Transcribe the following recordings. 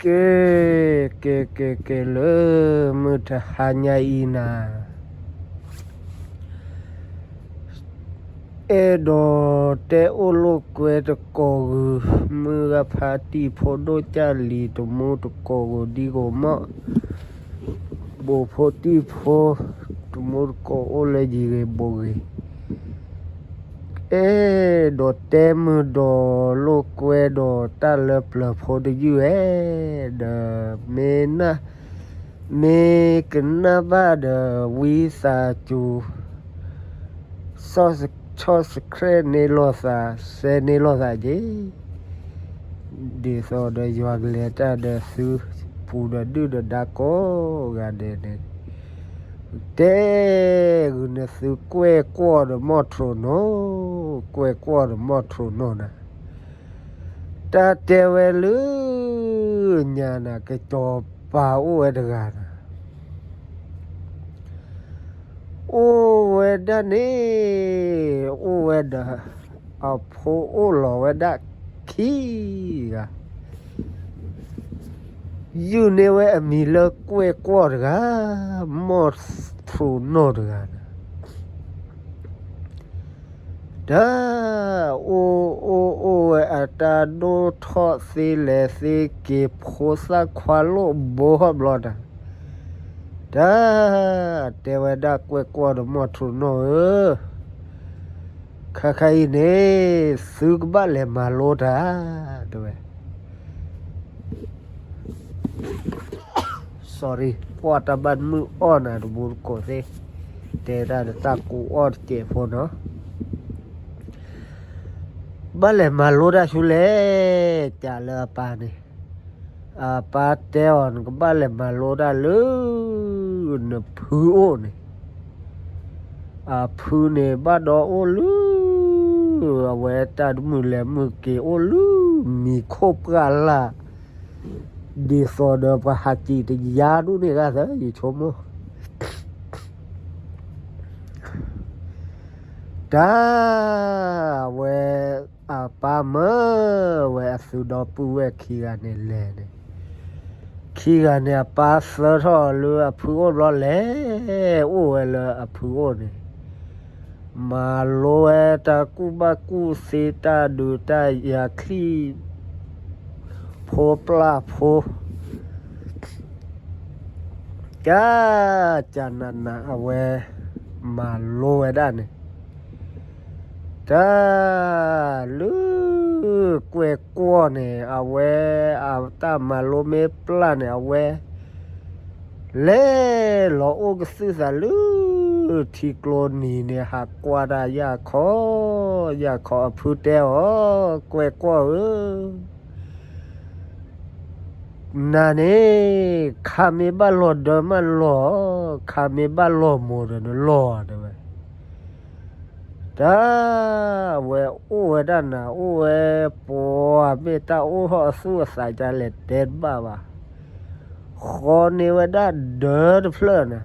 ကဲ, ကဲ ကဲ ကဲ လၢမုၢ်တဟါညါအံၤနၤ, အဲၣ်ဒိးတဲအိၣ်လိာ်ကွဲတကိးဂုာ်, မုၢ်ဂၤဖါတံၢ်ဖိဒိၣ်ကၢ်လံၤ တမူတကိးဂိၤဒံဂိၤမီၣ်, ဘိးဖိတံၢ်ဖိ တမူတကိးအိၣ်လၢယံၤဂ့ၤဘိးဂ့ၤ အဲၣ်ဒိးတဲမုာ်ဒီးလိာ်ကွဲဒီးတၢ်လၢပျၢၤဖိတယုၢ်ဧါ, ဒီးမ့ၢ်နၢ်, မ့ၢ်ကနၣ်ဘၣ်ဒီး ဝံသးစူၤ ဆီၣ်ဆှဲးန့ၢ် လိာ်သး, စဲန့ၢ်လိာ်သးက့ၤ, ဒ်သိးဒီးယွၤကလဲၤတၢ်ဒီးသု ပူၤဒီးဒုၣ်ဒီးဒါကိးဂၤဒဲးန့ၣ်, တဲဂုာ်န့ၢ်သု ကွဲၢ်ကွီၢ်ဒီးမီၢ်ထရူးနိ, ကွဲၢ်ကွီၢ်ဒီးမီၢ်ထရူးနိနၤ, တၢ်တဲဝဲလၢညါနၤ ကစီၤပၤအိၣ်ဝဲတဂၤနၤ, အိၣ်ဝဲဒၣ်န့ၣ်, အိၣ်ဝဲဒီး အဖိအိၣ်လီၤဝဲဒၣ်ခံဂၤ, ယုၢ်န့ၢ်ဝဲအမံၤလၢကွဲၢ်ကွီၢ်တဂၤ, မီၢ်ထရူးနိတဂၤနၤ, တၢ်အိၣ်အိၣ်အိၣ်ဝဲအတၢ်ဒိၣ်ထီၣ်သ့လဲၤသ့က့ၤ ဖိသၣ်ခွါလိၣ်ဘိဟီၣ်ဘျီတၢ်, တၢ်တဲဝဲဒၣ် ကွဲၢ်ကွီၢ်ဒီးမီၢ်ထရူးနိဧၢ, ခါခါအံၤန့ၣ် သုကဘၣ်လဲၤမၤလိတၢ်, တဲဝဲ sorry, ပှၢ်တၢ်ဘၣ်မုၢ်အီၣ်နၤ တမူတကိးသ့ၣ်, တဲတၢ်ဒီးတၢ်ကူအီၣ်တစဲးဖိနီၤ, ဘၣ်လဲၤမၤလိတၢ်ဆူလဲၣ်, ကးလၢအပၢ်န့ၣ်, အပၢ်တဲအီၤ နကဘၣ်လဲၤမၤလိတၢ်လၢ နဖုအိၣ်န့ၣ်, အဖုန့ၣ် ဘၣ်ဒီးအိၣ်လၢ အဝဲတၢ်တမုာ်လဲၤမုာ်က့ၤအိၣ်လၢ မံၤခိၣ်ပှၢ်လၢ်, ဒ်သိးဒီးပှၤဟးစံးတယါဒူၣ်န့ၣ်ဂၤသၢ ယဆိကမိၣ် တၢ်ဝဲ အပၢ်မၢဝဲအသုးဒီပုၢ်ဝဲၢ်ခံဂၤန့ၣ် လဲၤန့ၣ်, ခံဂၤန့ၣ် အပၢ်သၢထီၣ်လၢအဖုအိၣ်ဘျီ လဲၤအိၣ်ဝဲလၢအဖုအိၣ်န့ၣ်, မၤလိဝဲတၢ်ကူၣ်ဘၣ်ကူၣ်သ့ တၢ်ဒုးတၢ်ယၤ ချံၣ်ဖိပျၢ်ဖိ က ကနန အဝဲ မၤလိဝဲဒၣ်န့ၣ်, တၢ် လၢ ကွဲၢ်ကွီၢ်န့ၣ် အဝဲအတၢ်မၤလိမ့ၢ်ပျၢ်န့ၣ် အဝဲ လဲၤလီၤအိၣ်ကသုၣ်သးလၢ ထံကျိနံၤန့ၣ် ဟးကွၢ်တၢ် ယၢ်ခီ, ယၢ်ခီ အဖုတဲအီၤ, ကွဲၢ်ကွီၢ်ဧၢ နၤန့ၣ် ခါမ့ၢ်ဘၣ်လီၤဒၢမးလီၤ, ခါမ့ၢ်ဘၣ်လီၤမိၢ်ဒီးနလီၤ တဲဝဲ, တၢ် အဝဲအိၣ်ဝဲဒၣ်နၤ အိၣ်ဝဲ ပှၤမ့ၢ်တၢ်အိၣ်ထီၣ်အသူၣ်အသးဒ်လဲၣ်တဲတဘၣ်ဘၣ်, ဃီန့ၢ်ဝဲဒၣ်ဒၢတဖျၢၣ်နၤ,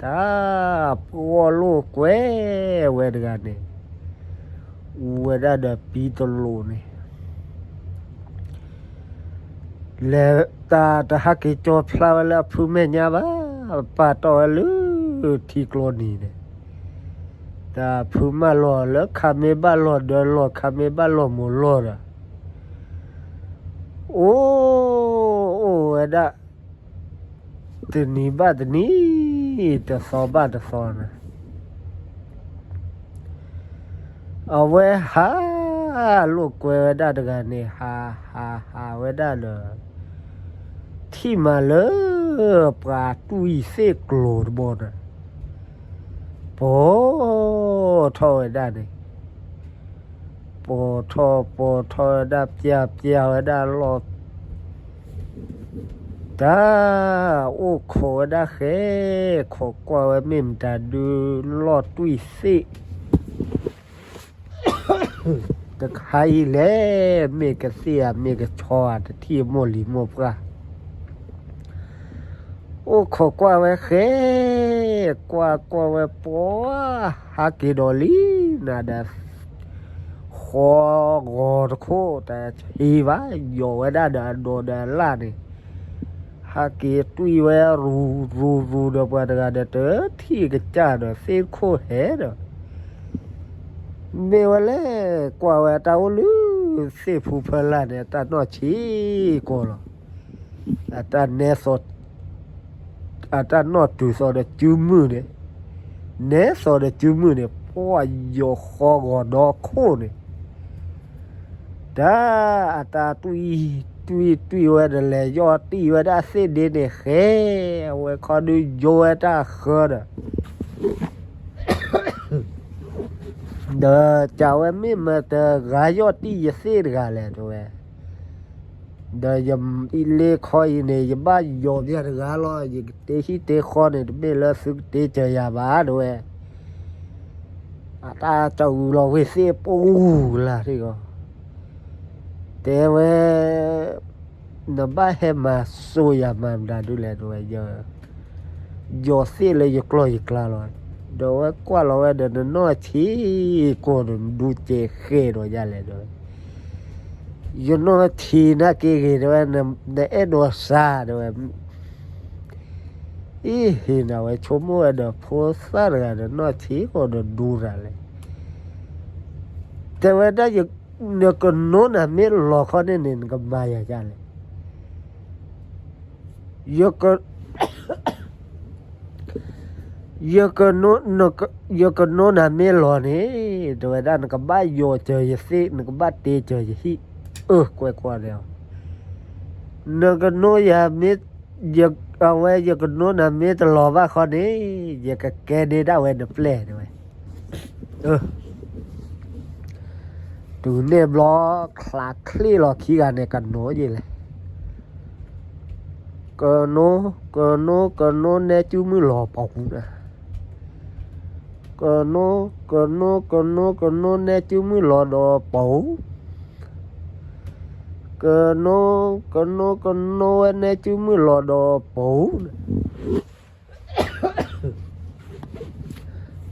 တၢ် ပှီၢ်လိာ်ကွဲဝဲတဂၤန့ၣ် ဝဲဒၣ်ဒီးပံတလိာ်န့ၣ် လဲၤတၢ်တဟးက့ၤကၠီဖျါဝဲလၢအဖုမဲာ်ညါဘၣ်, ပာ်တီၢ်ဝဲလၢ ထံကျိနံၤန့ၣ်, တၢ်ဖုမၢလီၤလၢ ခါမ့ၢ်ဘၣ်လီၤဒၢလီၤ ခါမ့ၢ်ဘၣ်လီၤမိၢ်လီၤဒီး အိၣ်အိၣ်ဝဲဒၣ် တနံၤဘၣ်တနံၤ တသီဘၣ်တသီန့ၣ် အဝဲဟးလိာ်ကွဲဝဲဒၣ်တဂၤန့ၣ် ဟးဟးဟးဝဲဒၣ်ဒီး ထံၣ်မးလၢ ပှၤတွံၢ်သ့ၣ်ကျိၤတဘိန့ၣ် ပိာ်ထီၣ်ဝဲဒၣ်န့ၣ် ပိာ်ထီၣ်ပိာ်ထီၣ်ဝဲဒၣ် ပျၢ်ပျၢ်ဝဲဒၣ်လီၢ် တၢ် အိၣ်ခိးဝဲဒၣ်ဃဲ ခိးကွၢ်ဝဲမ့ၢ်မတၤဒုးလီၢ်တွံၢ်သ့ၣ် တခါအံၤလဲၣ် မ့ၢ်ကသ့ၣ်ဧါ မ့ၢ်ကဆီဧါ တထံၣ်မိၢ်လံၤမိၢ်ပှၢ် အိၣ်ခိးကွၢ်ဝဲဃဲ ကွၢ်ကွၢ်ဝဲပှၤ ဟးက့ၤဒီးလံနၤဒီး ဃီဂီၤတခိၣ် တဟံးဘၣ် ယိးဝဲဒၣ်ဒီးအဒိးဒီးအလၣ်န့ၣ် ဟးက့ၤတွံၢ်ဝဲရူၤရူၤရူၤဒီး ပှၤတဂၤဒီးတထံၣ်ကစၢ်ဒီး သ့ၣ်ခိၣ်ဟဲဒီး မ့ၢ်ဝဲလဲၣ်, ကွၢ်ဝဲအတၢ်အိၣ်လၢသ့ၣ်ဖူဖၢလာ်န့ၣ် အတၢ်နီၢ်ဆံးကိာ်လီၤ. အတၢ်နဲသိး, အတၢ်နီၢ်တုၤသိးဒီးစုမုၢ်န့ၣ်, နဲသိးဒီးစုမုၢ်န့ၣ် ပှၢ်ယိာ်ဃီဂီၤဒီခိၣ်န့ၣ် တၢ်အတၢ်တွံၢ်, တွံၢ်တွံၢ်ဝဲဒီး လဲၤယီၢ်တံၢ်ဝဲဒၣ်သ့ၣ်ဒ့န့ၣ် ဃဲ, အဝဲခီဒုးယိဝဲတၢ်ဃၢဒီး ဒီးကးဝဲ မ့ၢ်မတဂၤယီၢ်တံၢ်ယသ့ၣ်တဂၤလဲၣ် တဲဝဲ. ဒီးယလ့ခီအံၤန့ၣ် ယဘၣ်ယီၤပျၢ်တဂၤလီၤ. ယကတ့ဟံၣ်တ့ဃီန့ၣ် တမ့ၢ်လၢသုကတ့စၢၤယၤဘၣ် တဲဝဲ. အတၢ်ကၠီၤအူလီၤဝ့ၢ်သ့ၣ်ပူၤလၢ်ထံဂီၤ တဲဝဲ, နဘၣ်ဟဲမၤစိာ်ယၤမၤမတၤဒုလဲၣ် တဲဝဲ. ယီၤသ့ၣ်လၢယကျီၢ်ယကျါလီၤ. ဒီးဝဲကွၢ်လီၤဝဲဒီး နနီၢ်ဆံးကိာ်န့ၣ် နဒူကဲဃဲဒီးယၤလဲၣ် တဲဝဲ. ယနီၢ်ဆံးနာ်က့ဂ့ၤ တဲဝဲ, နအဲၣ်ဒိးစါ တဲဝဲ. အံၤဟ့ၣ်နၤဝဲ ဆိကမိၣ်ဝဲဒီး ဖိသၣ်တဂၤဒီး နီၢ်ဆံးကိာ်ဒီးဒူတၢ်လဲၣ် တဲဝဲဒၣ်. နကနိနၤမ့ၢ်လီၤခီန့ၣ်န့ၣ် နကမၤယၤဒ်လဲၣ်. ယက, ယက, ယကနိနၤမ့ၢ်လီၤန့ၣ် တဲဝဲဒၣ် နကဘၣ်ယီၤစၢၤယသ့ၣ်, နကဘၣ်တ့စၢၤယဟံၣ်. အၢ ကွဲးကွၢ်န့ၣ်, နကနိယၤမ့ၢ်, အဝဲယကနိနၤမ့ၢ်တလီၤဘၣ်ခီန့ၣ် ယကကဲန့ၢ်ဒၣ်ဝဲနပျဲၢ် တဲဝဲ. တုၤန့ၣ်ဘျီ ချးချ့ၣ်လီၤခံဂၤန့ၣ် ကနိယ့လဲၣ်. ကနိ, ကနိ, ကနိနဲစုမုၢ်လီၤပူၤနၤ. ကနိ, ကနိ, ကနိ, ကနိနဲစုမုၢ်လီၤဒီးပူၤ. ကနိ, ကနိ, ကနိဝဲနဲစုမုၢ်လီၤဒီးပူၤ.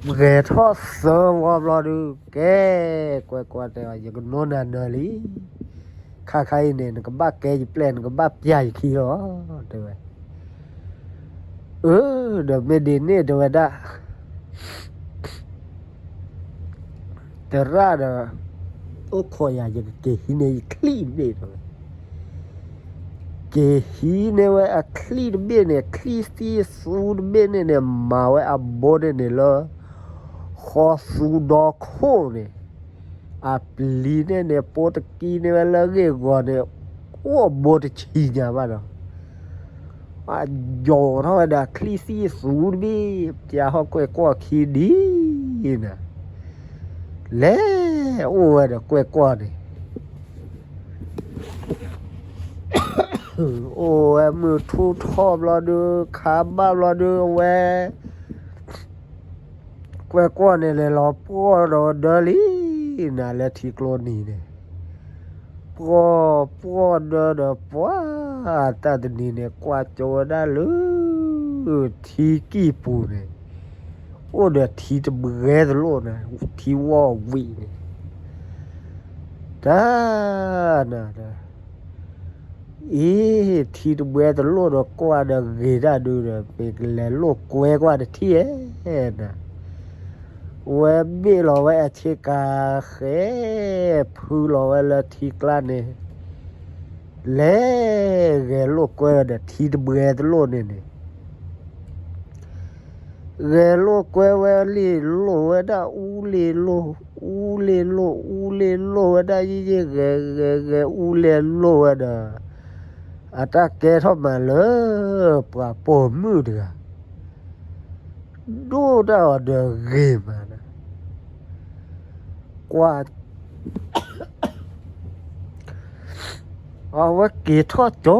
ဂဲၤထီၣ်သၢဝီဘျီဒုး ကဲ, ကွဲးကွၢ်တဲအီၤ ယကနိနၤနၢၤလံ. ခါခါအံၤန့ၣ် နကဘၣ်ကဲယပျဲၢ် နကဘၣ်ပျၢ်ယခံလီၤ တဲဝဲ. အၢ ဒီးမ့ၢ်ဒ်န့ၣ် တဲဝဲဒၣ် သရၣ်ဒီး အိၣ်ခိးယၤ ယကက့ၤဟံးန့ၢ်ယချံၣ်တဘ့ၣ် တဲဝဲ. က့ၤဟံးန့ၢ်ဝဲအချံၣ်တဘ့ၣ်န့ၣ် ချံၣ်သံၣ်သူတဘ့ၣ်န့ၣ်န့ၣ် မၤဝဲအဘိန့ၣ်န့ၣ်လၢ ဃီသူဒီခိၣ်န့ၣ် အပျံၤန့ၣ်န့ၣ် ပိတကံန့ၢ်ဝဲလၢအဂ့ၢ်အဂီၤန့ၣ် အိၣ်အဘိတဆံညါဘၣ်ဒီး ယီၤထီၣ်ဝဲဒၣ်ချံၣ်သံၣ်သူတဘ့ၣ် ပျၢ်ဟီၣ်ကွဲးကွၢ်ခံဒ်နၤ လဲၤအိၣ်ဝဲဒီးကွဲးကွၢ်န့ၣ် အိၣ်ဝဲမုၢ်ထူၣ်ထီၣ်ဘျီဒုး ခါဘၣ်ဘျီဒုး အဝဲ ကွဲးကွၢ်န့ၣ် လဲၤလီၤပှီၢ်ဒီးဒၢလံ နၤလၢထံကျိနံၤန့ၣ် ပှီၢ်ပှီၢ်ဒၢဒီးပှၤ တၢ်တနံၤန့ၣ် ကွၢ်ကၠိဝဲဒၣ်လၢ ထံကံၢ်ပူၤန့ၣ် အိၣ်ဒီးထံတဘှဲတလိၣ်န့ၣ် ထံဝီၢ်ဝံၤန့ၣ် တၢ်နၤဒီး အံၤ ထံတဘှဲတလိၣ်ဒီးကွၢ်ဒီးဂ့ၤတၢ်ဒုဒီး ပကလဲၤလိာ်ကွဲကွၢ်တထံၣ်ဧဲနၤ ဝဲဘ့ၣ်လီၤဝဲအဆ့ကၤဃဲ ဖုလီၤဝဲလၢထံကျါန့ၣ် လဲၤဂဲၤလိာ်ကွဲဒီးထံတဘှဲတလိၣ်န့ၣ်န့ၣ် ဂဲၤလိာ်ကွဲဝဲလံာ်လိာ်ဝဲဒၣ်အူလ့ၤလိာ်, အူလ့ၤလိာ်, အူလ့ၤလိာ်ဝဲဒၣ်ယံၢ်ယံၢ်ဂဲၤဂဲၤဂဲၤ အူလ့ၤလိာ်ဝဲဒီး အတၢ်ကဲထီၣ်မးလၢ ပှၤပိာ်မုၣ်တဂၤ ဒိၣ်တၢ်အီၤဒီးဂ့ၤမးနၤ ကွၢ် အဝဲက့ၤထီၣ်ကၠိ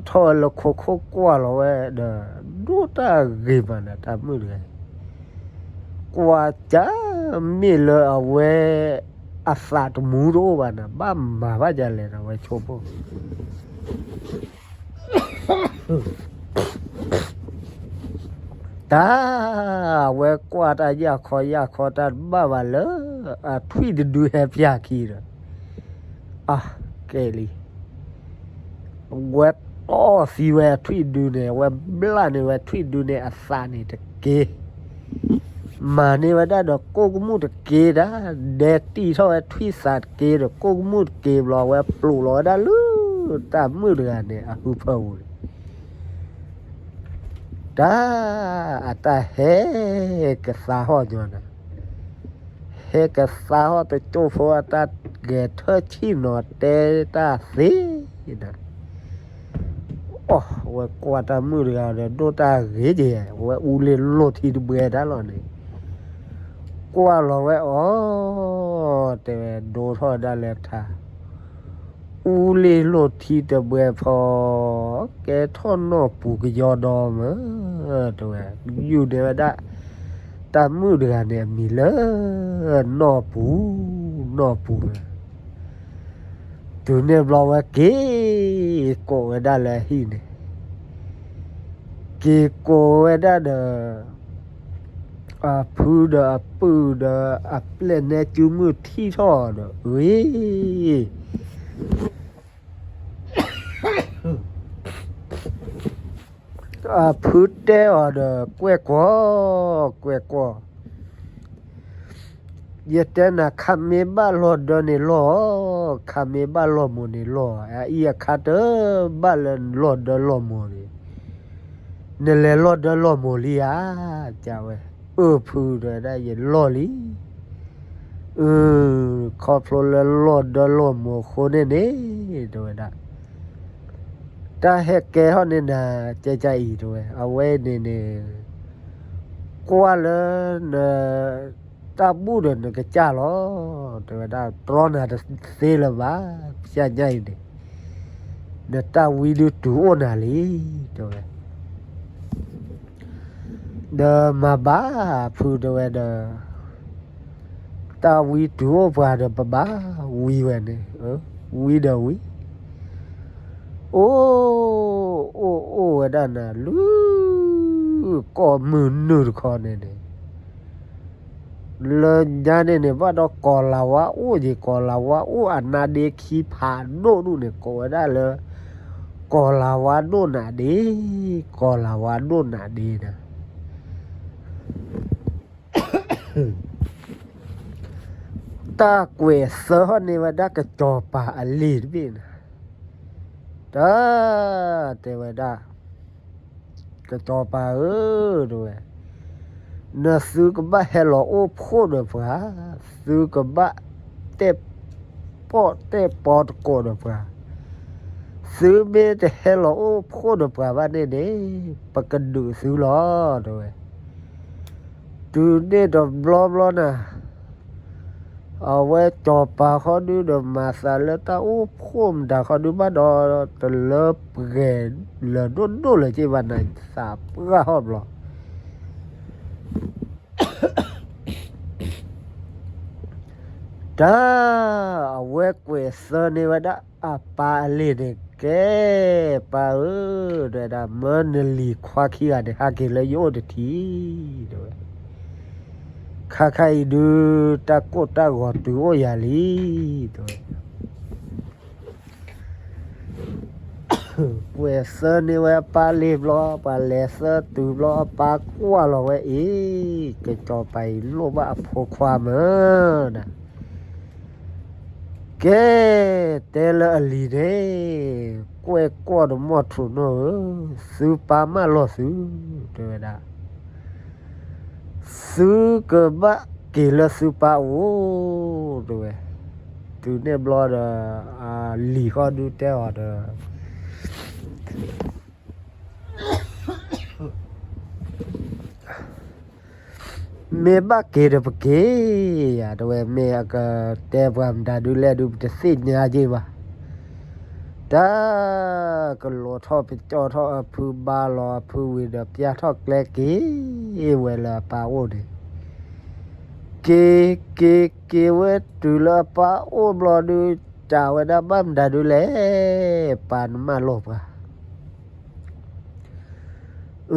ထီၣ်ဝဲလၢခိခိၣ်ကွၢ်လီၤဝဲဒီး ဒိၣ်တၢ်ဂ့ၤမးနၤ တၢ်မုၣ်တဂၤအံၤ ကွၢ်ကၢ်မ့ၢ်လၢအဝဲ အသးတမူတအိၣ်ဘၣ်နၤ ဘၣ်မၤဘၣ်ဒ်လဲၣ်နၤ ဝဲဆိကမိၣ် တၢ် အဝဲကွၢ်တၢ်ယၢ်ခီယၢ်ခီတၢ်တဘၣ်ဘၣ်လၢ အထွံၣ်တဒုဟဲပျၢ်ခံဒီး အါ ကဲလံ ဝဲ တီၢ်သံဝဲအထွံၣ်ဒုန့ၣ်, အဝဲဘျၣ်န့ၢ်ဝဲထွံၣ်ဒုန့ၣ်အသးန့ၣ်တက့ၢ်. မၤန့ၢ်ဝဲဒၣ်ဒီးကိၣ်ကမူၣ်တက့ၢ်ဒၣ်, ဒဲတံၢ်ထီၣ်ဝဲထွံၣ်သးတက့ၢ်ဒီးကိၣ်ကမူၣ်တက့ၢ်ဘျီ, အဝဲပျိးလီၤဝဲဒၣ်လၢတၢ်မုၣ်တဂၤန့ၣ် အဟၢဖၢပူၤန့ၣ် တၢ်, အတၢ်ဟဲကသါဟီၣ်ညီနၤ, ဟဲကသါဟီၣ်တကၠိၢ်ဖိအတၢ်ဂဲၤထၢၣ်ဆံၣ်နီၤတဲတၢ်သ့နၤ. အီ, ဝဲကွၢ်တၢ်မုၣ်တဂၤဒီးဒိၣ်တၢ်ဂ့ၤက့ၤ, ဝဲအူလ့ၤလိာ်ထံတဘှဲဒၣ်လီၤန့ၣ်, ကွၢ်လီၤဝဲအီၤ, တဲဝဲဒိၣ်ထီၣ်ဒၣ်လဲာ်ထါ အူလ့ၤလိာ်ထံတဘှဲဖီ, ကဲထီၣ်နီၢ်ပူၤကယီဒီမၢ, တဲဝဲ, ယူၢ်န့ၢ်ဝဲဒၣ် တၢ်မုၣ်တဂၤန့ၣ်အမံၤလၢ နီၢ်ပူၤ, နီၢ်ပူၤ, တုၤန့ၣ်ဘျီဝဲက့ၤ, ကိးဝဲဒၣ်လၢအဟံၣ်န့ၣ်, က့ၤကိးဝဲဒၣ်ဒီး အဖုဒီးအပုၢ်ဒီးအပျဲၢ်နဲကၠူမုၢ်ထံၣ်ထီၣ်ဒီး, အဖုတဲအီၤဒီးကွဲၢ်ကွီၢ်, ကွဲၢ်ကွီၢ်, ယတဲနၤခါမ့ၢ်ဘၣ်လီၤဒၢန့ၣ်လီၤ, ခါမ့ၢ်ဘၣ်လီၢ်မိၢ်န့ၣ်လီၤ, အအံၤအခါတဘၣ်လၢလီၢ်ဒၢလီၢ်မိၢ်န့ၣ်, နလဲၤလီၢ်ဒၢလီၢ်မိၢ်လံဧါ, ကဝဲ, အၢဖုတဲဝဲဒၣ်ယလီၢ်လံ အၢ, ခီဖျိလၢလီၢ်ဒၢလီၢ်မိၢ်အဃိန့ၣ်န့ၣ်, တဲဝဲဒၣ်, တၢ်ဟဲကဲထီၣ်န့ၢ်နၤ, ကကအံၤတဲဝဲ, အဝဲန့ၣ်န့ၣ်, ကွၢ်လၢန, တၢ်ဘူၣ်ဒီးနကစၢ်လီၤ, တဲဝဲဒၣ်တြီနၤတသ့လၢၤဘၣ်, ကညါအံၤန့ၣ်, နတၢ်ဝံဒုးတုၤအိၣ်နၤလံ, တဲဝဲ ဒီးမၤဘၣ်ဖုတဲဝဲဒီး, တၢ်ဝံတုၤအိၣ်ပှၤဒီးပဘၣ်ဝံဝဲန့ၣ်, ဝံဒီးဝံ, အိၣ်, အိၣ်အိၣ်ဝဲဒၣ်နၤလၢ, ကီၢ်မုၢ်နုာ်တခီန့ၣ်န့ၣ် လၢညါန့ၣ်န့ၣ် ဘၣ်ဒီးကီၤလၤဝါအိၣ်က့ၤ, ကီၤလၤဝါအိၣ်အနါဒ့ခံဖးဒိၣ်ဒူၣ်န့ၣ် ကိးဝဲဒၣ်လၢ ကီၤလၤဝါဒိၣ်နးဒ့, ကီၤလၤဝါဒိၣ်နးဒ့ဒီး တၢ်ကွဲးသၢဟီၣ်န့ၢ်ဝဲဒၣ်ကစီၤပၤအလံာ်တဘ့ၣ်န့ၣ်, တၢ်, တဲဝဲဒၣ် ကစီၤပၤဧၢ, တဲဝဲ, နသုကဘၣ်ဟဲလီၤအိၣ်ဖှိၣ်ဒီးပှၤ, သုကဘၣ်တဲပီၣ်တဲပီတကိးဒီးပှၤ, သုမ့ၢ်တဟဲလီၤအိၣ်ဖှိၣ်ဒီးပှၤဘၣ်န့ၣ်န့ၣ်, ပကဒုးသုလီၤ, တဲဝဲ. တုၤန့ၣ်တဘျီဘျီနၤ အဝဲစီၤပၤခီဒုဒီးမၤသးလၢတၢ်အိၣ်ဖှိၣ်မတၤခီဒုဘၣ်ဒီး တလၢပှဲၤလၢၤဒိၣ်ဒိၣ်လၢၤက့ဘၣ်နၤ သးပှၢ်ဟီၣ်ဘျီ တၢ်, အဝဲကွဲးသၢန့ၢ်ဝဲဒၣ်အပၢ်အလံာ်န့ၣ် ကဲ, ပၢ်ဧၢ, တဲဝဲဒၣ် မၢနလံၤခွါခံဂၤန့ၣ် ဟးက့ၤလၢယအိၣ်တထံၣ်, တဲဝဲ, ခါခါအံၤဒု တၢ်ကိၢ်တၢ်ဂီၤတုၤအိၣ်ယၤလံ, တဲဝဲ. ကွဲးသၢန့ၢ်ဝဲအပၢ်လံာ်ဘျီ ပှၤလဲၤသၢတုၤဘျီ အပၢ်ကွၢ်လီၤဝဲအံၤ, ကစီၤပၤအံၤလိၣ်ဘၣ်အဖိခွါမၢ်နၤ ကဲ, တဲလၢအလံၤန့ၣ်, ကွဲၢ်ကွီၢ်ဒီးမီၢ်ထူးနီၣ်ဧၢ, သုပၢ်မၢလီၤသု, တဲဝဲဒၣ်, သုကဘၣ်က့ၤလၢသုပၢ်အိၣ်, တဲဝဲ. တုၤန့ၣ်ဘျီဒီး အလံၤဃီဒုတဲအီၤဒီး မ့ၢ်ဘၣ်က့ၤဒီးပက့ၤယၤ, တဲဝဲ, မ့ၢ်အကတဲပှၤမတၤဒုလဲၣ်ဒု ပတသ့ၣ်ညါက့ၤဘၣ်. တၢ်, ကလိးထီၣ်ပကၠီထီၣ်အဖု ဘါလီၤအဖုဝံၤဒီး ပျၢ်ထီၣ်ကျဲက့ၤဝဲလၢအပၢ်အိၣ်န့ၣ်, က့ၤ, က့ၤ, က့ၤဝဲတုၤလၢအပၢ်အိၣ်ဘျီဒု စံးဝဲဒၣ် ဘၣ်မတၤဒုလဲၣ်, ပၢ်နမၢလီၤပှၤ အၢ,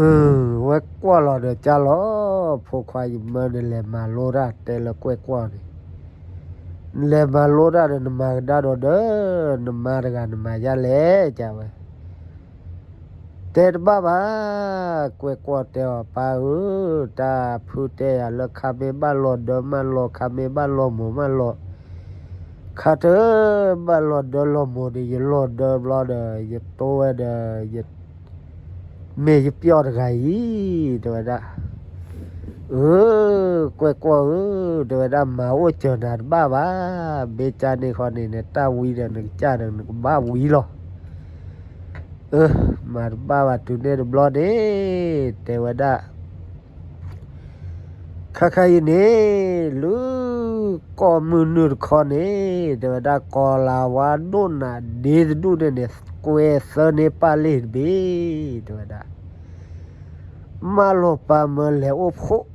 ဝဲကွၢ်လီၤဒီး ကၢ်လီၤ, ဖိခွါယမၢ နလဲၤမၤလိတၢ် တဲလၢကွဲၢ်ကွီၢ်န့ၣ်, နလဲၤမၤလိတၢ်ဒီး နမၤကဒါဒီးဒီး နမါတဂၤနမၤယါလဲၣ် ကၢ်ဝဲ. တဲတဘၣ်ဘၣ်, ကွဲၢ်ကွီၢ်တဲအီၤ ပၢ်ဧၢ, တၢ်ဖုတဲယၤလၢ ခါမ့ၢ်ဘၣ်လီၤဒၢမးလီၤ, ခါမ့ၢ်ဘၣ်လီၤမိၢ်မးလီၤ, ခါတဘၣ်လီၤဒၢလီၤမိၢ်န့ၣ် ယလီၤဒၢဘျီဒီး ယတိဝဲဒီး ယ မ့ၢ်ယပျီၢ်တဂၤအံၤ, တဲဝဲဒၣ်. အၢ, ကွဲၢ်ကွီၢ်ဧၢ, တဲဝဲဒၣ်, မၤအိၣ်စၢၤနၤတဘၣ်ဘၣ်, မ့ၢ်ကန့ၣ်ဃီန့ၣ် နတၢ်ဝံဒီးနကစၢ်ဒီးနကဘၣ်ဝံလီၤ. အၢ, မၤတဘၣ်ဘၣ်တုၤန့ၣ်တဘျီန့ၣ်, တဲဝဲဒၣ် ခါခါအံၤန့ၣ် လၢကီၢ်မုၢ်နုာ်တခီန့ၣ်, တဲဝဲဒၣ်, ကီၤလၤဝါဒိၣ်နၤဒ့တဒူၣ်န့ၣ်န့ၣ် ကွဲးသၢန့ၢ်ပၢ်လ့ၢ်တဘ့ၣ်, တဲဝဲဒၣ်. မၢလီၤပၢ်မၢလဲၤအိၣ်ဖှိၣ်,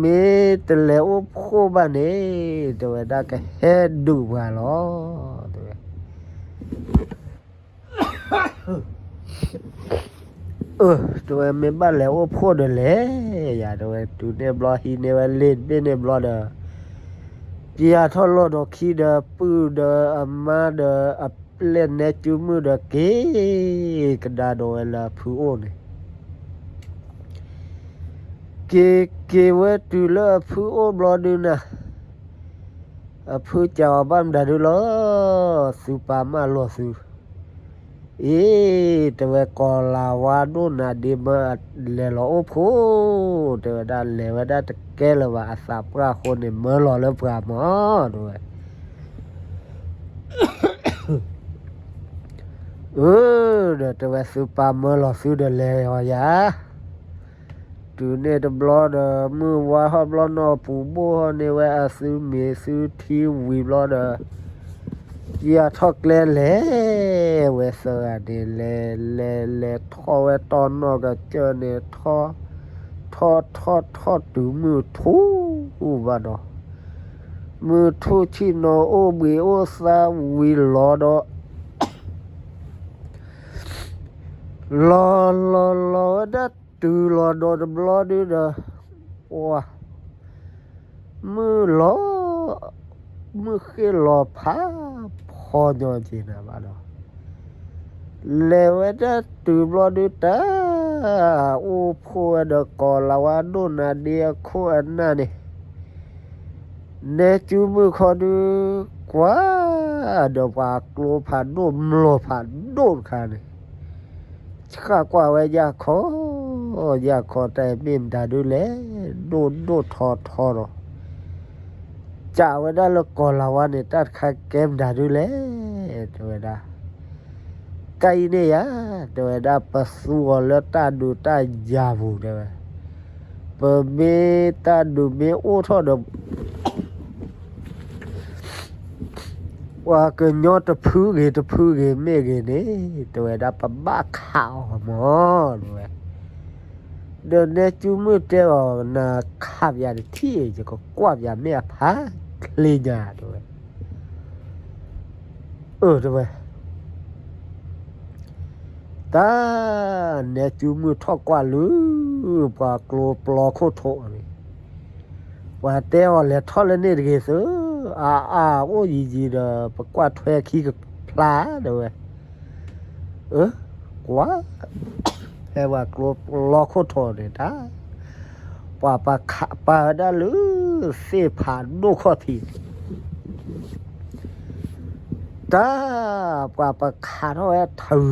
မ့ၢ်တလဲၤအိၣ်ဖှိၣ်ဘၣ်န့ၣ်, တဲဝဲဒၣ်, ကဟဲဒုးပှၤလီၤ, တဲဝဲ အၢ, တဲဝဲ, မ့ၢ်ဘၣ်လဲၤအိၣ်ဖှိၣ်ဒီးလဲၤယၤ, တဲဝဲ. တုၤန့ၣ်ဘျီ ဟံးန့ၢ်ဝဲလ့ၢ်တဘ့ၣ်န့ၣ်ဘျီဒီး, ပျၢ်ထီၣ်လီၢ်ဒီးခံဒီး ပုၢ်ဒီးအမါဒီးအပျဲၢ်နဲကၠူမုၣ်ဒီး က့ၤကဒါဒီးဝဲလၢအဖုအိၣ်န့ၣ်. က့ၤက့ၤဝဲတုၤလၢအဖုအိၣ်ဘျီဒုနၤ, အဖုစံးအီၤ ဘၣ်မတၤဒုလီၤ, သုပၢ်မၢလီၤသု အံၤ, တဲဝဲ, ကီၤလၤဝါဒိၣ်နၤဒ့မၢလဲၤလီၤအိၣ်ဖှိၣ်, တဲဝဲဒၣ်, လဲၤဝဲဒၣ်တကဲလၢၤဘၣ်, အသးပှၢ်အဃိန့ၣ် မၢလီၤလၢပှၤမၢ, တဲဝဲ. အၢ, ဒီးတဲဝဲ, သုပၢ်မၢလီၤသုဒီးလဲၤအီၤယၤ. တုၤန့ၣ်တဘျီဒီး မုၢ်ဝါထီၣ်ဘျီနီၢ်ပူၤဘိၣ်ထီၣ်န့ၢ်ဝဲအသုမ့ၤသုထံဝံၤဘျီဒီး, ယထီၣ်ကျဲလဲၤဝဲသၢဂၤန့ၣ် လဲၤလဲၤ လဲၤထီၣ်ဝဲတီၢ်နီၢ်ကစၢၢ်န့ၣ် ထီၣ် ထီၣ်ထီၣ်ထီၣ်တုၤမုၢ်ထူၣ်ဘၣ်ဒီး, မုၢ်ထူၣ်ဆ့ၣ်နီၤအိၣ်ဘှံးအိၣ်သါဝံၤလီၤဒီး လီၤလီၤလီၤဝဲဒၣ်တုၤလီၤဒီးတဘျီဒုဒီး, ပှၤ မုၢ်လီၤ မုၢ်ဃ့ၢ်လီၤဖးဖီညီက့ၤနၤဘၣ်ဒီး, လဲၤဝဲဒၣ်တုၤဘျီဒုတၢ် အိၣ်ဖှိၣ်ဝဲဒီးကီၤလၤဝါဒိၣ်နၤဒ့အခိၣ်အနၢ်န့ၣ် နဲကၠူမုၣ်ခီဒု ကွၢ် ဒီးပှၤကျိဖးဒိၣ်မျိာ်ဖးဒိၣ်တခါန့ၣ် ဆှၣ်ကွၢ်ဝဲယၢ်ခီ, ယၢ်ခီတၢ်အံၤမ့ၢ်မတၤဒုလဲၣ်, ဒိၣ်ဒိၣ်ထီထီဒီး စံးဝဲဒၣ်လၢကီၤလၤဝါန့ၣ် တၢ်တခါကဲမတၤဒုလဲၣ်, တဲဝဲဒၣ်. တၢ်အံၤန့ၣ်ယၤ, တဲဝဲဒၣ်, ပသူအီၤလၢတၢ်ဒုးတၢ်ယၤပူၤ တဲဝဲ, ပမ့ၢ်တၢ်ဒုးမ့ၢ်အိၣ်ထီၣ်ဒီး ပှၤကညီတဖုဂ့ၤတဖုဂ့ၤမ့ၢ်ဂ့ၤန့ၣ်, တဲဝဲဒၣ်, ပဘၣ်ခးအီၤမး, တဲဝဲ. ဒီးနဲကၠူမုၣ်တဲအီၤ, နခးပယၤတထံၣ်, ယကကွၢ်ပယၤမ့ၢ်အဖးချ့ညါ, တဲဝဲ. အၢ တဲဝဲ. တၢ် နဲကၠူမုၣ်ထီၣ်ကွၢ်လၢ ပှၤကျိပျီခိၣ်ထိးန့ၣ်, ပှၤတဲအီၤလဲၤထီၣ်လၢန့ၣ်တဂ့ၤသု, အါအါအိၣ်ယံၤယံၤဒီး ပကွၢ်ထွဲခံကဖျါ တဲဝဲ. အၢ ကွၢ် ဖဲပှၤကျိပျီခိၣ်ထိးန့ၣ်တၢ် ပှၤပခးပာ်ဝဲဒၣ်လၢ သ့ၣ်ဖးဒိၣ်ခီၣ်ထံးန့ၣ် တၢ် ပှၤပခးထီၣ်ဝဲထုး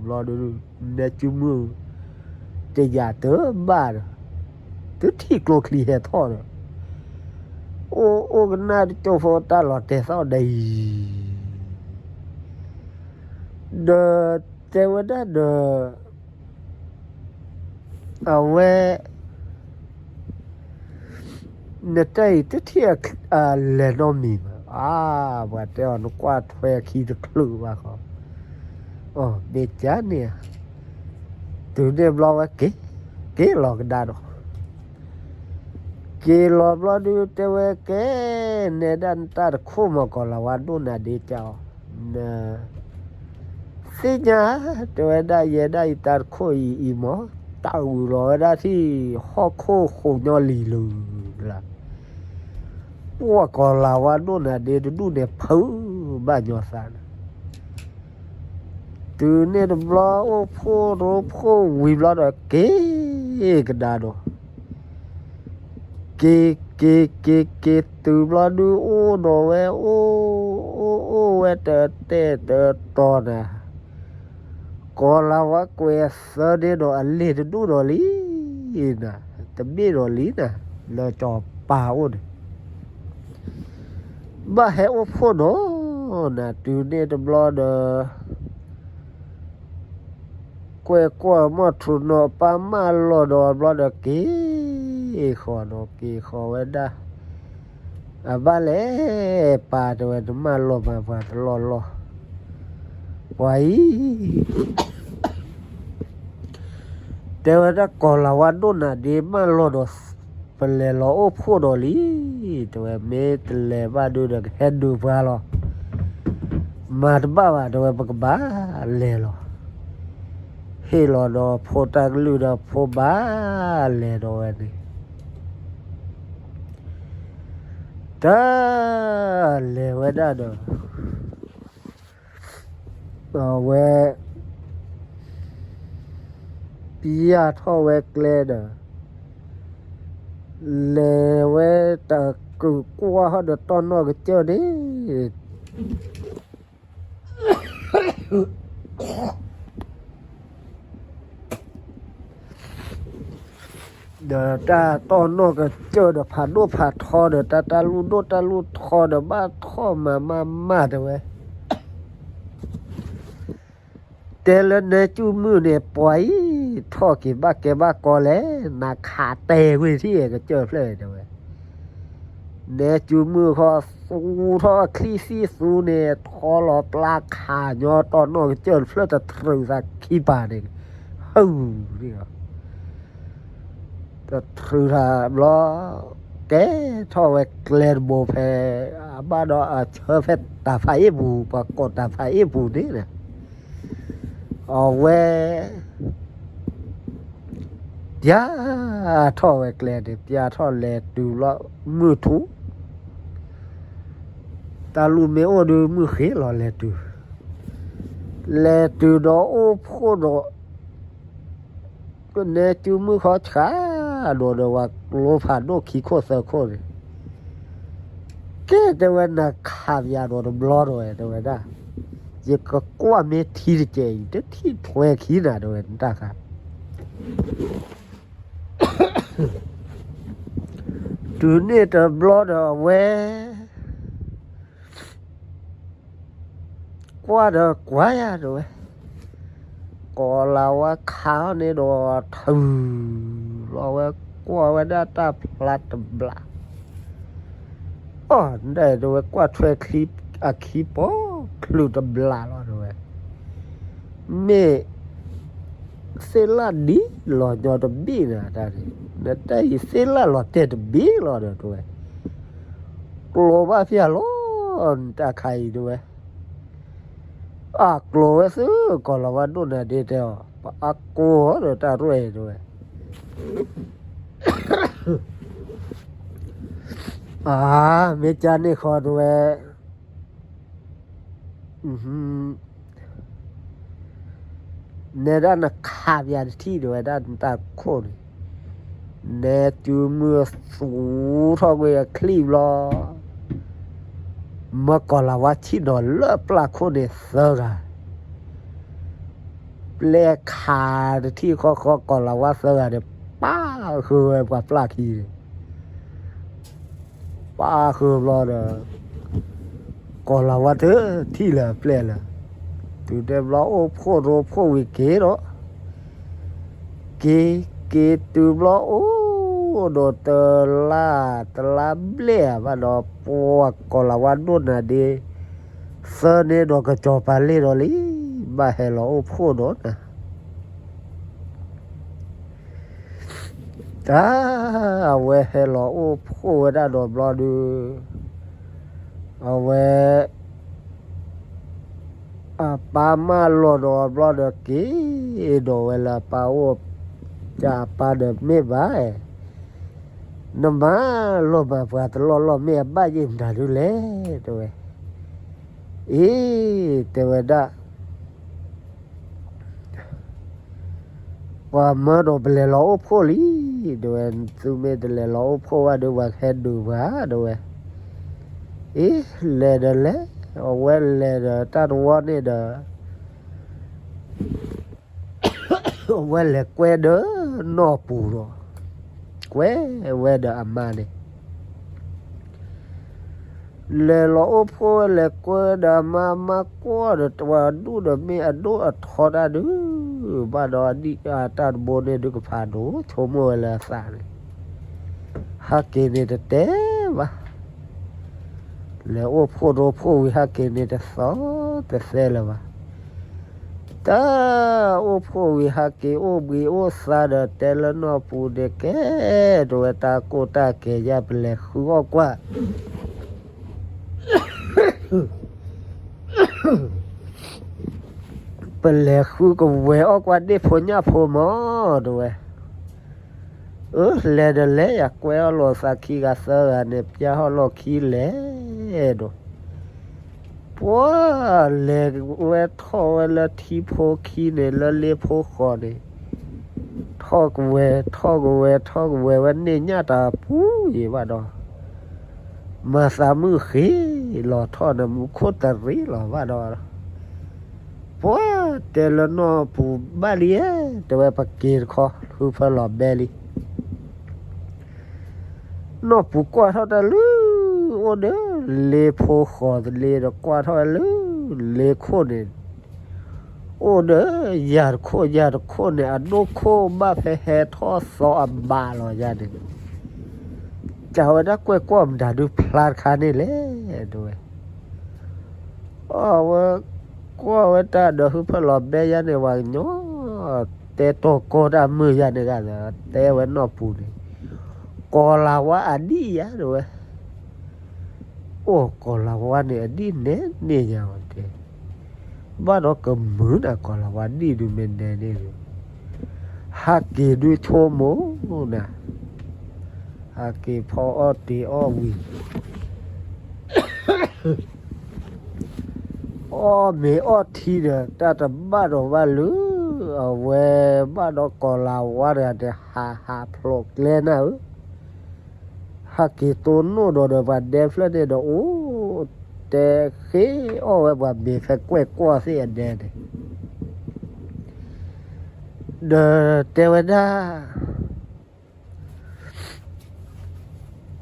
ဘျီဒု နဲကၠူမုၣ် တယာ်တဘၣ်ဒီး တထံၣ်ကျိချံဟဲထီၣ်ဒီး အိၣ်အိၣ်ကနၣ်တကၠိဖိတၢ်လီၤတဲာ်သီၣ်ဒ်အံၤ ဒီးတဲဝဲဒၣ်ဒီး အဝဲ နတၢ်အံၤတထံၣ်အလဲၤနီတမံၤဘၣ်. အါ ပှၤတဲအီၤ နကွၢ်ထွဲခံတချုးဘၣ်ဃီ. အီ မ့ၢ်ကန့ၣ် တုၤန့ၣ်ဘျီဝဲက့ၤ က့ၤလီၤကဒါဒီး က့ၤလီၤဘျီဒု တဲဝဲကဲ နဲဒၣ်နတၢ်တခိၣ်မး ကီၤလၤဝါဒိၣ်နၤဒ့ကၠီ န သ့ၣ်ညါ တဲဝဲဒၣ် ယဲဒၣ်ယတၢ်တခိၣ်အံၤအံၤမး တၢ်အုးလီၤဝဲဒၣ်ထံၣ် ဟီၣ်ခိၣ်ဃိးညီလံၤလၢ်လၢ် ပှၤကီၤလၤဝါဒိၣ်နၤဒ့တဒူၣ်န့ၣ် ဖုးဘၣ်ညီသးန့ၣ် တုၤန့ၣ်တဘျီအိၣ်ဖှိၣ်ရိဖှိၣ်ဝံၤဘျီဒီး က့ၤကဒါဒီး က့ၤ က့ၤ က့ၤ က့ၤတုၤဘျီဒုးအိၣ်ဒီးဝဲ အိၣ် အိၣ် အိၣ်ဝဲတတဲာ်တတီၤနၤ, ကီၤလၤဝါကွဲးသၢန့ၣ်ဒီး အလ့ၤတဒူၣ်ဒီးလံနၤ, တဘ့ၣ်ဒီးလံနၤ, လၢစီၤပၤအိၣ်န့ၣ် ဘၣ်ဟဲအိၣ်ဖှိၣ်နီၤနၤ. တုၤန့ၣ်တဘျီဒီး ကွဲးကွီၢ်မီၢ်ထူးနီၤ ပၢ်မၢလီၤဒီးဘျီဒီး က့ၤဃီၤဒီး က့ၤဃီၤဝဲဒၣ်, အဘၣ်လဲၣ် ပၢ် တဲဝဲ, နမၢလီၤမၤပှၤတလီၢ်လီၢ်, ပှၤအံၤ တဲဝဲဒၣ် ကီၤလၤဝါဒိၣ်နၤဒ့ မၢလီၤဒီး ပလဲၤလီၤအိၣ်ဖှိၣ်ဒီးလံ, တဲဝဲ, မ့ၢ်တလဲၤဘၣ်ဒုးဒီး ကဟဲဒုးပှၤလီၤ. မၤတဘၣ်ဘၣ် တဲဝဲ, ပကဘၣ်လဲၤလီၤ. ဟ့ၣ်လီၤဒီးဖိတၢ်ကလုၢ်ဒီး ဖိဘၣ်လဲၤဒီးဝဲန့ၣ် တၢ် လဲၤဝဲဒၣ်ဒီး အဝဲ ပျၢ်ထီၣ်ဝဲကျဲဒီး လဲၤဝဲတကုာ်ကွၢ်ဟီၣ်ဒီးတီၢ်နီၣ်ကစၢၢ်န့ၣ် ဒီးတၢ်တီၢ်နီၣ်ကစၢၢ်ဒီး ဖးဒိၣ်ဖးထီဒီး တၢ်တၢ်လူၢ်ဒိၣ်တၢ်လူၢ်ထီဒီး ဘၣ်ထီၣ်မၤမၤမၤ တဲဝဲ, တဲလၢနဲကၠူမုၣ်န့ၣ် ပှၤအံၤ ထီၣ်က့ၤဘၣ်ကဲဘၣ်ကီလဲၣ်, နခးတဲာ်ကွံာ်ထံၣ်ကစၢၢ်ဖျၢၣ် တဲဝဲ. နဲကၠူမုၣ်ဃီ သူထီၣ်ချံသံၣ်သူန့ၣ် ထီလီၤပျၢ်ခးညီတီၢ်နီၣ်ကစၢၢ်တဖျၢၣ် တထြုးသးခံပၤန့ၣ်, ဟုၣ်န့ၣ်လီၤ. တထြုးသးဘျီ ကဲထီၣ်ဝဲကျဲတဘိဖဲ အဘၣ်ဒီးအဆၢဖဲတၢ်ဖးအ့ၣ်ပူၤ ပှၤကိးတၢ်ဖးအ့ၣ်ပူၤန့ၣ် အဝဲ ပျၢ်ထီၣ်ဝဲကျဲန့ၣ် ပျၢ်ထီၣ်လဲၤတုၤဘျီ မုၢ်ထူၣ်, တၢ်လူၢ်မ့ၢ်အိၣ်ဒုးမုၢ်ဃ့လီၤ လဲၤတုၤ, လဲၤတုၤဒီးအိၣ်ဖှိၣ်ဒီး နဲကၠူမုၣ်ခီဆှးဒီး ဒီးဝဲကျိဖးဒိၣ်ခံခိၣ်သၢခိၣ်န့ၣ်, ကဲ တဲဝဲ နခးပယၤဒီးတဘျီ တဲဝဲ, တဲဝဲဒၣ်, ယကကွၢ်မ့ၢ်ထံတစဲးအံၤ တထံၣ်ထွဲခံနၤ တဲဝဲ နတၢ်ခါ တုၤန့ၣ်တဘျီဒီးအဝဲ ကွၢ်ဒီးကွၢ်ယၤ တဲဝဲ, ကီၤလၤဝါခးအီၤန့ၣ်ဒီး ထုးလီၤဝဲ ကွၢ်ဝဲဒၣ်တၢ်ဖျါတဘျး, အီၣ် တဲဝဲ ကွၢ်ထွဲချံအခံပီချုးတဘျးလီၤ တဲဝဲ, မ့ၢ် သ့ၣ်လၣ်ဒ်လီၤညီတဘ့ၣ်နၤ တၢ်န့ၣ်, နတၢ်အံၤသ့ၣ်လၣ်လီၤတဲာ်တဘ့ၣ်လီၤဒီး တဲဝဲ, ကျိၤဘၣ်ဖၠၣ်လီၤ နတၢ်ခါအံၤ တဲဝဲ, အကျိၤဝဲသု ကီၤလၤဝါဒိၣ်နၤဒ့တဲအီၤ ပအါကိၢ်ဒီးတၢ်ရဲၣ်အံၤ တဲဝဲ, အါ မ့ၢ်ကန့ၣ်ဃီ တဲဝဲ နဲဒၣ်နခးပယၤတထံၣ် တဲဝဲဒၣ် နတၢ်ခိၣ်န့ၣ်, နဲကၠူမုၣ်သူထီၣ်ကွံာ်အချံၣ်ဘျီ, မၢကီၤလၤဝါဆံၣ်နီၤလၢပျၢ်ခိၣ်န့ၣ်သၢဂၤ, ပျဲခးတထံၣ်ဃီဃီ ကီၤလၤဝါသၢဂၤန့ၣ် ပၢ်ဃုာ်ဝဲပှၤပျၢ်ခံန့ၣ် ပၢ်ဃုာ်ဘျီဒီး ကီၤလၤဝါတထံၣ်လၢၤအပျဲၢ်လၢၤ, တုၤတဲဘျီအိၣ်ဖှိၣ်ရိဖှိၣ်ဝံၤက့ၤဒီး, က့ၤ က့ၤတုၤဘျီအိၣ်ဒီးတလါ တလါဘျဲၣ်ဘၣ်ဒီး ပှၤကီၤလၤဝါဒိၣ်နၤဒ့ သၢန့ၣ်ဒီးကစီၤပၤလ့ၣ်ဒီးလံ, ဘၣ်ဟဲလီၤအိၣ်ဖှိၣ်ဒီးနၤ တၢ် အဝဲဟဲလီၤအိၣ်ဖှိၣ်ဝဲဒၣ်ဒီးဘျီဒုး, အဝဲ အပၢ်မၢလီၤဒီးဘျီဒီးက့ၤဒီးဝဲလၢအပၢ်အိၣ်, တၢ်အပၢ်ဒီးမ့ၢ်ဘၣ်, နမၢလီၤမၤပှၤတလီၢ်လီၢ် မ့ၢ်အဘၣ်ယဲၢ်မတၤဒုလဲၣ် တဲဝဲ, အ့ တဲဝဲဒၣ် ပှၤမၢဒီးပလဲၤလီၤအိၣ်ဖှိၣ်လံ, တဲဝဲ, သုမ့ၢ်တလဲၤလီၤအိၣ်ဖှိၣ်ဘၣ်ဒီး ပှၤကဟဲဒုးပှၤ, တဲဝဲ. အ့ လဲၤဒီးလဲၤ, အဝဲလဲၤဒီးတၢ်တဝီန့ၣ်ဒီး အဝဲလဲၤကွဲဒီးနီၢ်ပူၤဒီး ကွဲဝဲဒီးအမါန့ၣ် လဲၤလီၤအိၣ်ဖှိၣ်ဝဲ လဲၤကွဲဒီးအမါ, အမါကွၢ်ဒီး တဝဲဒူၣ်ဒီးမ့ၢ်အဒိၣ်အထီတၢ်ဒုး, ဘၣ်ဒီးအဒံၣ်အတၢ်တဘိန့ၣ်ဒုးကဖးဒိၣ် ဆိကမိၣ်ဝဲလၢအသးန့ၣ်, ဟဲက့ၤန့ၣ်တတဲဘၣ်. လဲၤအိၣ်ဖှိၣ်တအိၣ်ဖှိၣ်ဝံၤ ဟဲက့ၤန့ၣ်တသီတသဲလၢၤဘၣ်. တၢ်အိၣ်ဖှိၣ်ဝံၤ ဟဲက့ၤအိၣ်ဘှံးအိၣ်သါဒီး တဲလၢနီၢ်ပူၤန့ၣ်ကဲ, တဲဝဲတၢ်ကိၢ်တၢ်ကဲယၤ ပလဲၤဃုအီၣ်ကွၢ် ပလဲၤဃုကဝဲၤအီၣ်ကွၢ်ဒ့ၣ်ဖိညၣ်ဖိမၢ် တဲဝဲ. အၢ လဲၤဒီးလဲၤ ယကွဲအီၣ်လိာ်သးခံဂၤသၢဂၤန့ၣ် ပျၢ်ဟီၣ်လီၢ်ခံလဲၤဒီး ပှၤလဲၤဝဲထီၣ်ဝဲလၢထံဖိခံန့ၣ် လၢလ့ဖိဃီန့ၣ်, ထီၣ်ကဝဲၤ ထီၣ်ကဝဲၤ ထီၣ်ကဝဲၤဝဲန့ၣ် ညၣ်တၢ်ပူၤယံၤဘၣ်ဒီး မၤသးမုၣ်ဃ့လီၤထီၣ်န့ၣ် မူခိၣ်တရံးလီၤဘၣ်ဒီး ပှၤတဲလၢနီၢ်ပူၤဘၣ်လံဧၢ, တဲဝဲပက့ၤတခီ ဟုဖၢလီၤဘဲလံ. နီၢ်ပူၤကွၢ်ထီၣ်တၢ်လၢ အိၣ်ဒီး လ့ဖိဃီၤတလ့ဒီး ကွၢ်ထီၣ်ဝဲလၢလ့ခိၣ်န့ၣ်, အိၣ်ဒီးယၤတခိၣ် ယၤတခိၣ်န့ၣ် အဒိၣ်ခိၣ်ဘၣ်ဖဲဟဲထီၣ်သီအဘးလီၤယၤန့ၣ်, ကးဝဲဒၣ်ကွဲၢ်ကွီၢ်မတၤဒုးဖျါတခါန့ၣ်လဲၣ် တဲဝဲ. အဝဲကွၢ်ဝဲတၢ်ဒီး ဟုဖၢလီၤဘဲယၤန့ၣ် ပှၤကညီ တဲတီၤကီတၢ်မုာ်ယၤန့ၣ်ဂၤဒီး တဲဝဲနီၢ်ပူၤန့ၣ်, ကီၤလၤဝါအဒံၣ်ယၤ တဲဝဲ. အိၣ် ကီၤလၤဝါန့ၣ် အဒံၣ်နဲန့ၣ်ညါဝဲတဲ, ဘၣ်ဒီးကမုာ်နၤ ကီၤလၤဝါဒံၣ်ဒုးမ့ၢ်နဲန့ၣ်, ဟးက့ၤဒုးဆိကမိၣ်နၤ, ဟးက့ၤဖီအီၣ်တ့ၤအီၣ်ဝံၤ အီၣ်မ့ၤအီၣ်ထံဒီး တၢ်တဘၣ်ဒီးဘၣ်လၢ အဝဲဘၣ်ဒီးကီၤလၤဝါတဂၤန့ၣ် ဟးဟးဖျိးကျဲနၢ်ဧၢ, ဟးက့ၤတိၢ်နီၣ်ဒီးဒီးပှၤဒဲဖျၢၣ်န့ၣ်ဒီး အိၣ် တဲဃ့အီၣ်ဝဲပှၤမ့ၤဖဲကွဲၢ်ကွီၢ်သ့ၣ်အဒဲန့ၣ်, ဒီးတဲဝဲဒၣ်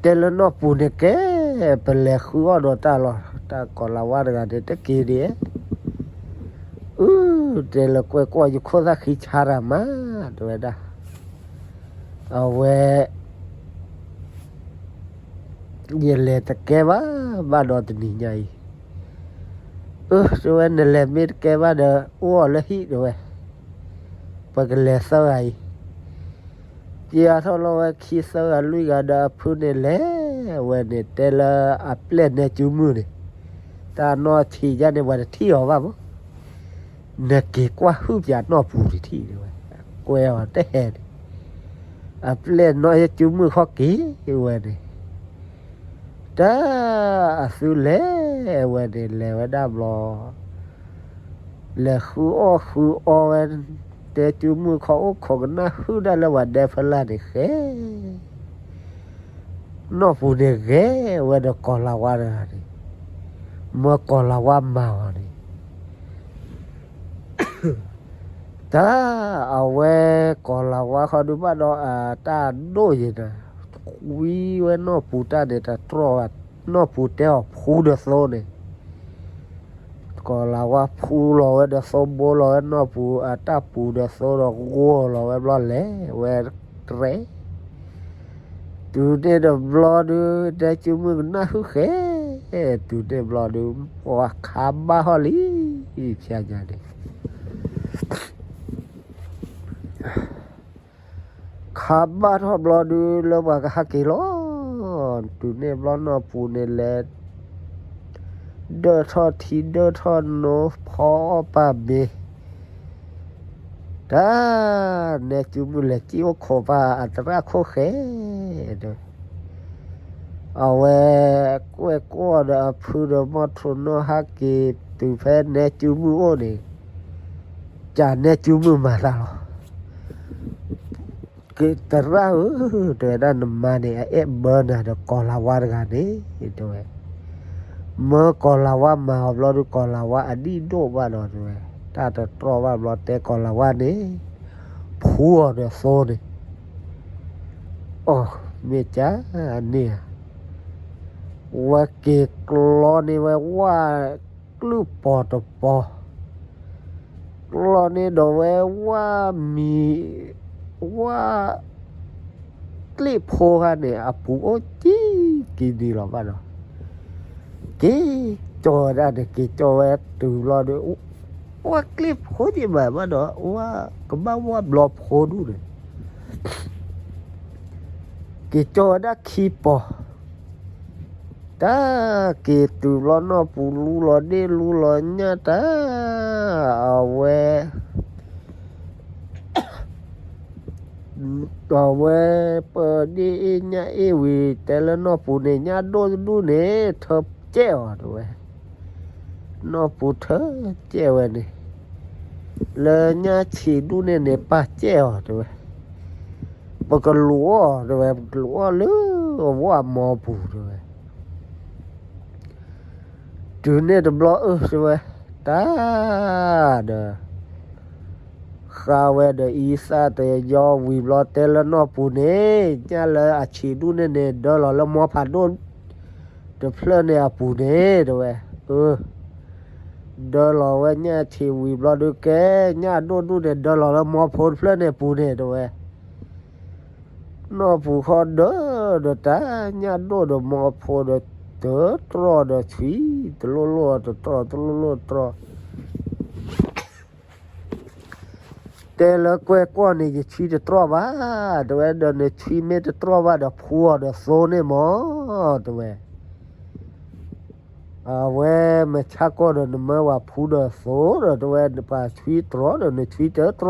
တဲလၢနီၢ်ပူၤန့ၣ်ကဲ, ပလဲၤဃုအီၣ်ဒီးတၢ်လီၤ, တၢ်ကီၤလၤဝါတဂၤန့ၣ် တက့ၤဒံး, အု တဲလၢကွဲၢ်ကွီၢ် ယခိၣ်သၣ်ဃံဆါတၢ်မး တဲဝဲဒၣ်, အဝဲ ယလဲၤတကဲဘၣ်, ဘၣ်ဒီးတနံၤညါအံၤ, အု တဲဝဲ နလဲၤမ့ၢ်တကဲဘၣ်ဒီး အိၣ်အီၤလၢဟံၣ် တဲဝဲ, ပကလဲၤသၢဂၤအံၤ ပျၢ်ထီၣ်လီၤဝဲခံသၢဂၤလွံၢ်ဂၤဒီးအဖုန့ၣ်လဲၤဝဲန့ၣ် တဲလၢအပျဲၢ်နဲကၠူမုၢ်န့ၣ်, တၢ်နီၢ်ထံယါန့ၣ် ပှၤတထံၣ်အီၤဘၣ်မး, နက့ၤကွၢ်ဟုၣ်ပၠးနီၢ်ပူၤတထံၣ် တဲဝဲ, ကွဲအီၤတဟဲန့ၣ်, အပျဲၢ်နီၢ်ယကၠူမုၢ်ခီၣ်က့ၤဝဲန့ၣ် တၢ်အသုလဲၤဝဲန့ၣ် လဲၤဝဲဒၣ်ဘျီ, လဲၤဃုအီၣ်ဃုအီဝဲ, တဲကၠူမုၢ်ခီၣ်အိၣ်ခိးကနၣ်ဟုၣ်ဒၣ်လၢပှၤဒဲဖီလာ်န့ၣ်ဃဲ, နီၢ်ပူၤန့ၣ်ဂဲၤဝဲဒီးကီၤလၤဝါတဂၤန့ၣ်, မၢကီၤလၤဝါမၤအီၤန့ၣ် တၢ်အဝဲကီၤလၤဝါဃီဒုးဘၣ်ဒီးအတၢ်ဒိၣ်ယံၤန့ၣ်, ကွံဝဲနီၢ်ပူၤတၢ်န့ၣ် တတြီၢ်ဘၣ်, နီၢ်ပူၤတဲအီၤဖှူဒီးသိန့ၣ်, ကီၤလၤဝါဖှူလီၤဝဲဒီးသိ ဘိလီၤဝဲနီၢ်ပူၤအတၢ်ပူၤဒီးသိဒီး ဂီၤလီၤဝဲဘျီလဲၤဝဲတြဲၤ တုၤန့ၣ်တဘျီဒုး တဲကၠူမုၢ်ကနၣ်ဟုၣ်ဃဲ, တုၤန့ၣ်ဘျီဒုး ပှၤခးဘၣ်ထီၣ်လံ, ဖျါညါန့ၣ် ခးဘၣ်ထီၣ်ဘျီဒုး လၢပှၤကဟဲက့ၤလီၤ, တုၤန့ၣ်ဘျီနီၢ်ပူၤန့ၣ်လဲၤ ဒၢၣ်ထီၣ်ထံဒၢၣ်ထီၣ်နိ ဖီအီၣ်ပာ်မ့ၤ တၢ်နဲကၠူမုၢ်လဲၤစံၣ်အိၣ်ခိးပာ်အသရၣ်ခိၣ်ဃဲဒီး အဝဲကွဲၢ်ကွီၢ်ဒီးအဖုဒီးမီၢ်ထူးနီၢ်ဟဲက့ၤတုၤဖဲနဲကၠူမုၢ်အိၣ်န့ၣ်, ကနဲကၠူမုၢ်မၤသးလီၤ. သရၣ်ဧၢ, တဲဝဲဒၣ် နမါန့ၣ် အအဲၣ်ဘၢနၤဒီးကီၤလၤဝါတဂၤန့ၣ်, တဲဝဲ, မၢကီၤလၤဝါမၤအီၤဘျီဒီး ကီၤလၤဝါအဒံၣ်ဒိၣ်ဘၣ်ဒီး တဲဝဲ, တၢ်တတြီၣ်ဘၣ်ဘျီ တဲကီၤလၤဝါန့ၣ် ဖှူအီၤဒီးသိန့ၣ်, အီ, မ့ၢ်ကန့ၣ်ဧါ, ဝဲက့ၤကျီန့ၢ်ဝဲဝၣ် ကလုၢ်ပီၤတပီၤ, ကျီန့ၢ်ဒီးဝဲဝၣ်မံၤ, ဝၣ်ကျ့ၣ်ဖိခါန့ၣ် အပူၤအိၣ်ကံကံဒံလီၤဘၣ်ဒီး, က့ၤကၠီဝဲဒၣ်န့ၣ် က့ၤကၠီဝဲတုၤဘျီဒီး, ဝၣ်ကျ့ၣ်ဖိက့ၤမးဘၣ်ဒီး ဝၣ်ကဘၣ်ဝၣ်ဘျီဖိဒူၣ်န့ၣ် က့ၤကၠီဝဲဒၣ်ခံပီၤ, တၢ်က့ၤတုၤဘျီနီၢ်ပူၤလူလီၤဒ့ၣ်လူလီၤညၣ်တၢ်, အဝဲ အဝဲပဒ့ၣ်အ့ၣ်ညၣ်အ့ၣ်ဝံၤ တဲလၢနီၢ်ပူၤန့ၣ် ညၣ်ဒိၣ်တဒူၣ်န့ၣ် ထၢကဲးအီၤတဲဝဲ, နီၢ်ပူၤထၢကဲးဝဲန့ၣ်, လၢညၣ်ဆံးဒူၣ်န့ၣ်န့ၣ် ပာ်ကဲးအီၤတဲဝဲ, ပကလူၤအီၤတဲဝဲ, ပကလူၤအီၤလၢအဝၣ်အမီပူၤတဲဝဲ တုၤန့ၣ်တဘျီအၢတဲဝဲ, တၢ်ဒီး ဃါဝဲဒီးအံသၣ်တယီဝံၤဘျီတဲလၢနီၢ်ပူၤန့ၣ် ညၣ်လၢအဆံးဒူၣ်န့ၣ်န့ၣ် ဒၢလီၤလၢမီဖးဒိၣ်တဖျၢၣ်န့ၣ်အပူၤန့ၣ်တဲဝဲ, အၢ ဒၢလီၤဝဲညၣ်ဆံးဝံၤဘျီဒုးကဲ, ညၣ်ဒိၣ်ဒူၣ်န့ၣ် ဒၢလီၤလၢမီဖိတဖျၢၣ်န့ၣ်အပူၤန့ၣ်တဲဝဲ နီၢ်ပူၤဃီဒၢဒီးတၢ်, ညၣ်ဒိၣ်ဒီးမီဖိဒီးတတြီၢ်ဒီးဆှံ, တလိၣ်လိၣ်တတြီၢ်, တလိၣ်လိၣ်တတြီၢ်, တဲလၢကွဲၢ်ကွီၢ်န့ၣ် ယဆှံတတြီၢ်ဘၣ်, တဲဝဲဒီးနဆှံမ့ၢ်တတြီၢ်ဘၣ်ဒီး ဖှူအီၤဒီးသိန့ၣ်မၢ, တဲဝဲ အဝဲမ့ၢ်ဆါကွီၢ်ဒီးနမၢဝဲဖှူဒီးသိဒီး တဲဝဲ ပှၤဆှံတြီဒီးနဆှံတတြီၢ်,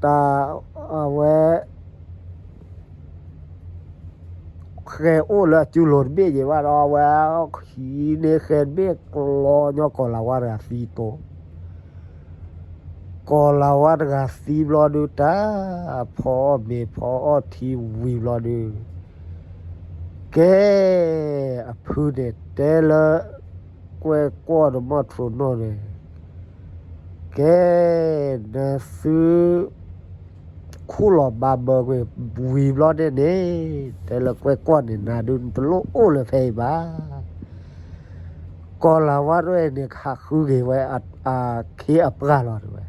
တၢ်အဝဲ ဃဲၤအိၣ်လၢအစုလိၤတဘ့ၣ်ယံၤဘၣ်ဒီး အဝဲဟံးန့ၢ်ဃဲၤတဘ့ၣ်ကျီညီ ကီၤလၤဝါတဂၤသံတိ, ကီၤလၤဝါတဂၤသံဘျီဒုးတၢ်, ဖီအီၣ်မ့ၤဖီအီၣ်ထံဝံၤဘျီဒုး ကဲ, အဖုန့ၣ်တဲလၢ ကွဲၢ်ကွီၢ်ဒီးမီၢ်ထြူးနီၣ်န့ၣ်, ကဲ, နသု ခူၣ်လီၤဘါဘၢကွံာ်ဝံၤဘျီန့ၣ်န့ၣ်, တဲလၢကွဲၢ်ကွီၢ်န့ၣ် နၤဒုးနတလိၣ်အိၣ်လၢဖဲအံၤဘၣ်, ကီၤလၤဝါတဝဲန့ၣ် ကဟးဃုက့ၤဝဲအခ့အပှၢ်လီၤတဲဝဲ,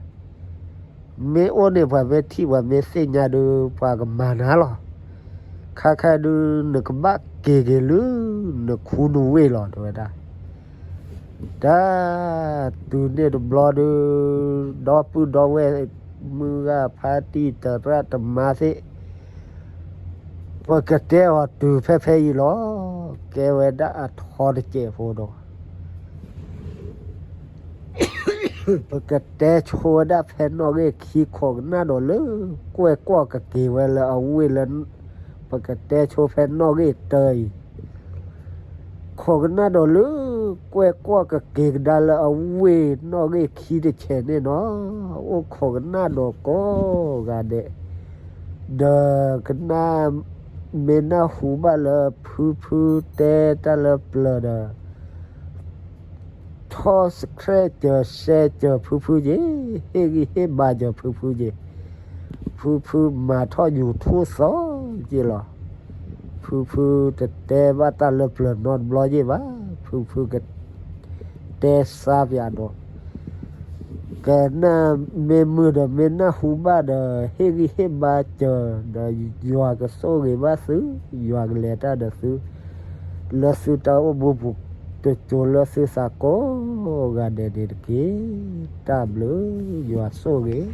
မ့ၢ်အိၣ်န့ၣ် ပှၤမ့ၢ်ထံၣ်ပှၤမ့ၢ်သ့ၣ်ညါဒုး ပှၤကမၤနၤလီၤ, ခါခါဒုး နကဘၣ်က့ၤက့ၤလၢ နခူနဝ့ၢ်လီၤ တဲဝဲဒၣ် တၢ်, တုၤန့ၣ်တဘျီဒုး ဒီပုၢ်ဒီဝဲၢ် မုၢ်ဂၤဖါတံၢ်သရၣ်သမါသ့ၣ်, ပကတဲအီၤတုၤဖဲဖဲအံၤလီၤ, ကဲဝဲဒၣ်အထီတစဲးဖိဒီး ပကတဲဆိဝဲဒၣ်ဖဲနီၣ်ဂံၢ်ခံ ခိးကနၣ်ဒီးလၢ ကွဲၢ်ကွီၢ်ကက့ၤဝဲလၢအဝ့ၢ်လၢ ပကတဲဆိဖဲနီၣ်ဂံၢ်တၢအံၤ, ခိးကနၣ်ဒီးလၢ ကွဲၢ်ကွီၢ်ကက့ၤကဒါလၢအဝ့ၢ်နီၣ်ဂံၢ်ခံတဆဲးန့ၣ်နီၤ, အိၣ်ခိးကနၣ်ဒီးကိးဂၤဒဲး, ဒီးကနၣ် မ့ၢ်နၢ်ဟူဘၣ်လၢဖုဖုတဲတၢ်လၢပျၢၤဒီး ထီၣ် subscribe စၢၤ share စၢၤဖုဖုက့ၤ, ဟ့ၣ်ဂံၢ်ဟ့ၣ်ဘါစၢၤဖုဖုက့ၤ, ဖုဖုမၤထီၣ် YouTube သီက့ၤလီၤ. ဖုဖုတတဲဘၣ်တၢ်လၢပျၢၤနီတဘျီက့ၤဘၣ်, ဖုဖုကတဲစါပၠးဒီး ကနၣ်မ့ၢ်မုာ်ဒီးမ့ၢ်နၢ်ဟူဘၣ်ဒီး ဟ့ၣ်ဂံၢ်ဟ့ၣ်ဘါစၢၤဒီး ယွၤကဆိၣ်ဂ့ၤဘၣ်သု, ယွၤကလဲၤတၢ်ဒီးသု, လၢသုတၢ်အိၣ်မူပူၤ တစိၤလၢသုသးကိးဂၤဒဲးန့ၣ်တက့ၢ်. တၢ်ဘျုး, ယွၤဆိၣ်ဂ့ၤ.